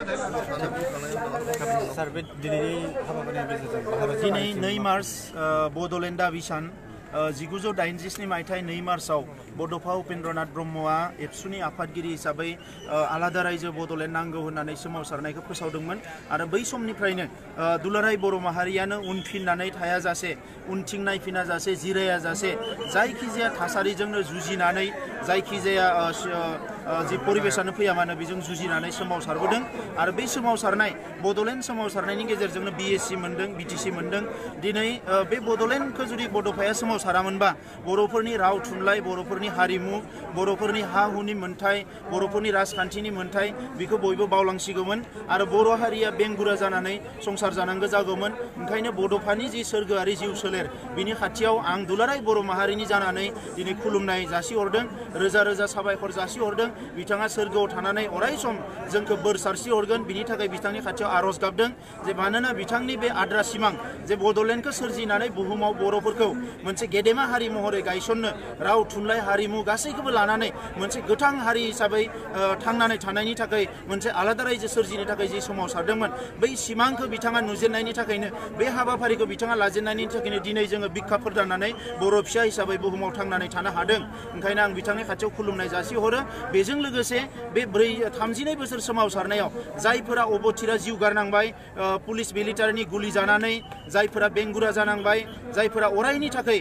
सार बे दिनैनि हाबाफारिनि गेजेरजों दिनै 2 मार्च बड'लेण्ड दाबि सान 1987 मायथाइ 2 मार्चआव बड'फा उपेन्द्रनाथ ब्रह्मआ एबसुनि आफादगिरि हिसाबै आलादा रायजो बड'लेण्ड नांगौ होननानै सोमावसारनायखौ फोसावदोंमोन आरो बै समनिफ्रायनो दुलाराय बर' माहारियानो उनफिननानै थायाजासे उनथिं नायफिना जासे जिराया जासे जायखिजाया थासारिजोंनो जुजिनानै जायखिजाया जि परिबेसानो फैया मानो बेजों जुजिनानै सोमावसारबोदों आरो बे सोमावसारनाय बड'लेण्ड सोमावसारनायनि गेजेरजोंनो BSc मोनदों BTC मोनदों दिनै बे बड'लेण्डखौ जुदि बड'फाया सोमावसारामोनबा बर'फोरनि राव थुनलाइ बर'फोरनि हारिमु बर'फोरनि हा हुनि मोन्थाय बर'फोरनि राजखान्थिनि मोन्थाय बेखौ बयबो बावलांसिगौमोन आरो बर' हारिया बेंगुरा जानानै संसार जानांगौ जागौमोन ओंखायनो बड'फानि जि सोरगोआरि जिउ सोलेर बिनि खाथियाव आं दुलाराय बर' माहारिनि जानानै दिनै खुलुमनाय जासिहरदों रोजा रोजा साबायखर जासिहरदों बिथाङा सोरगोआव थानानै अराय सम जोंखौ बोर सारस्रिहरगोन बिनि थाखाय बिथांनि खाथियाव आर'ज गाबदों जे मानोना बिथांनि बे आद्रा सिमां जे बड'लेण्डखौ सोरजिनानै बुहुमाव बर'फोरखौ मोनसे गेदेमा हारि महरै गायसननो राव थुनलाइ हारिमु गासैखौबो लानानै मोनसे गोथां हारि हिसाबै थांनानै थानायनि थाखाय मोनसे आलादा रायजो सोरजिनो थाखाय जि सोमावसारदोंमोन बै सिमांखौ बिथाङा नुजेननायनि थाखायनो बे हाबाफारिखौ बिथाङा लाजेननायनि थाखायनो दिनै जोङो बिखाफोर दाननानै बर' फिसा हिसाबै बुहुमाव थांनानै थानो हादों ओंखायनो आं बिथांनि खाथियाव खुलुमनाय जासिहरो बेजों लोगोसे बे 32 बोसोर सोमावसारनायाव जायफोरा अबथिरा जिउ गारनांबाय पुलिस मिलिटारिनि गुलि जानानै जायफोरा बेंगुरा जानांबाय जायफोरा अरायनि थाखाय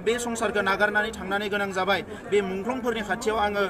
बे संसारखौ नागारनानै थांनानै गोनां जाबाय बे मुंख्लंफोरनि खाथियाव आङो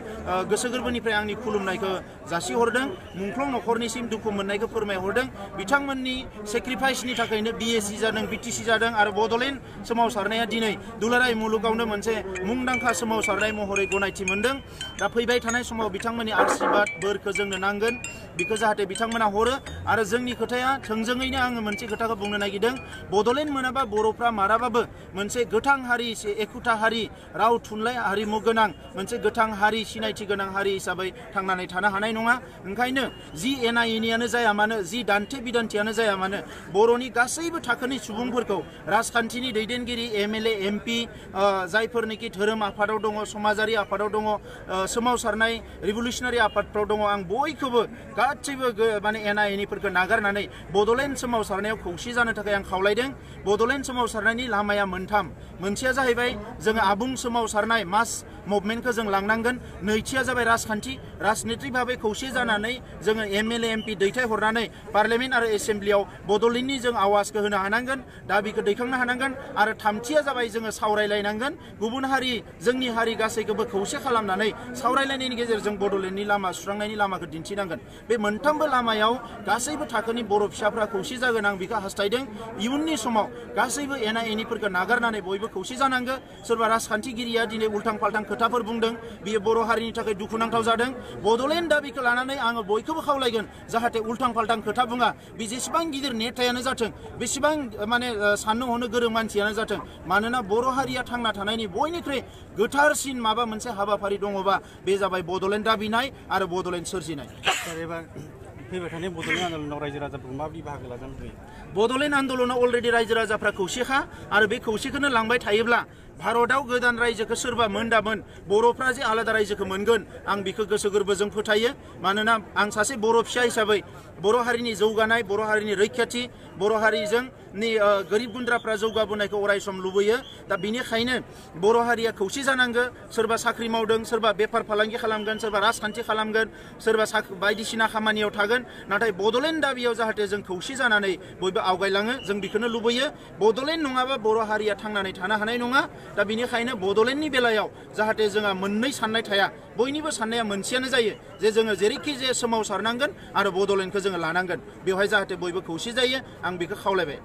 गोसो गोरबोनिफ्राय आंनि खुलुमनायखौ जासिहरदों मुंख्लं न'खरनिसिम दुखु मोननायखौ फोरमायहरदों बिथांमोननि सेक्रिफाइसनि थाखायनो BSc जादों BTC जादों आरो बड'लेण्ड सोमावसारनाया दिनै दुलाराय मुलुगावनो मोनसे मुंदांखा सोमावसारनाय महरै गनायथि मोनदों दा फैबाय थानाय समाव बिथांमोननि आशीर्बाद बोरखौ जोंनो नांगोन बेखौ जाहाथे बिथांमोना हरो आरो जोंनि खोथाया थोंजोङैनो आङो मोनसे खोथाखौ बुंनो नागिरदों बड'लेण्ड मोनाबा बर'फ्रा माराबाबो मोनसे गोथां हारि एखुथा हारि राव थुनलाइ हारिमु गोनां मोनसे गोथां हारि सिनायथि गोनां हारि हिसाबै थांनानै थानो हानाय नङा ओंखायनो जि एना-एनियानो जाया मानो जि दान्थे बिदान्थियानो जाया मानो बर'नि गासैबो थाखोनि सुबुंफोरखौ राजखान्थिनि दैदेनगिरि MLA MP जायफोरनिखि धोरोम आफादाव दङ समाजारि आफादाव दङ सोमावसारनाय रिभलिउसनारि आफादफ्राव दङ आं बयखौबो गासैबो माने एना-एनिफोरखौ नागारनानै बड'लेण्ड सोमावसारनायाव खौसे जानो थाखाय आं खावलायदों बड'लेण्ड सोमावसारनायनि लामाया मोनथाम मोनसेया जाहैबाय जोङो आबुं सोमावसारनाय मास मुभमेन्टखौ जों लांनांगोन नैथिया जाबाय राजखान्थि राजनितिक भाबै खौसे जानानै जोङो MLA MP दैथायहरनानै पार्लियामेन्ट आरो एसेम्ब्लियाव बड'लेण्डनि जों आवाजखौ होनो हानांगोन दाबिखौ दैखांनो हानांगोन आरो थामथिया जाबाय जोङो सावरायलायनांगोन गुबुन हारि जोंनि हारि गासैखौबो खौसे खालामनानै सावरायलायनायनि गेजेरजों बड'लेण्डनि लामा सुस्रांनायनि लामाखौ दिन्थिनांगोन बे मोनथामबो लामायाव गासैबो थाखोनि बर' फिसाफ्रा खौसे जागोन आं बेखौ हास्थायदों इयुननि समाव गासैबो एना-एनिफोरखौ नागारनानै बयबो खौसे जानांगौ सोरबा राजखान्थिगिरिया दिनै उल्थां फाल्थां खोथाफोर बुंदों बियो बर' हारिनि थाखाय दुखुनांथाव जादों बड'लेण्ड दाबिखौ लानानै आङो बयखौबो खावलायगोन जाहाथे उल्थां फाल्थां खोथा बुङा बे जेसेबां गिदिर नेतायानो जाथों बेसेबां माने साननो हनो गोरों मानसियानो जाथों मानोना बर' हारिया थांना थानायनि बयनिख्रुइ गोथारसिन माबा मोनसे हाबाफारि दङबा बे जाबाय बड'लेण्ड दाबिनाय आरो बड'लेण्ड सोरजिनाय फैबाय थानाय बड'लेण्ड आन्दलनाव रायजो राजाफोरखौ माबायदि बाहागो लाजानो लुबैयो बड'लेण्ड आन्दलनाव अलरेडि रायजो राजाफ्रा खौसेखा आरो बे खौसेखौनो लांबाय थायोब्ला भारतआव गोदान रायजोखौ सोरबा मोनदामोन बर'फ्रा जे आलादा रायजोखौ मोनगोन आं बेखौ गोसो गोरबोजों फोथायो मानोना आं सासे बर' फिसा हिसाबै बर' हारिनि जौगानाय बर' हारिनि रैखाथि बर' हारिजों गोरिब गुन्द्राफ्रा जौगाबोनायखौ अराय सम लुबैयो दा बेनिखायनो बर' हारिया खौसे जानांगौ सोरबा साख्रि मावदों सोरबा बेफार फालांगि खालामगोन सोरबा राजखान्थि खालामगोन सोरबा बायदिसिना खामानियाव थागोन नाथाय बड'लेण्ड दाबियाव जाहाथे जों खौसे जानानै बयबो आवगायलाङो जों बेखौनो लुबैयो बड'लेण्ड नङाबा बर' हारिया थांनानै थानो हानाय नङा दा बेनिखायनो बड'लेण्डनि बेलायाव जाहाथे जोंहा मोननै साननाय थाया बयनिबो साननाया मोनसेयानो जायो जे जोङो जेरैखि जाया सोमावसारनांगोन आरो बड'लेण्डखौ जोङो लानांगोन बेवहाय जाहाथे बयबो खौसे जायो आं बेखौ खावलायबाय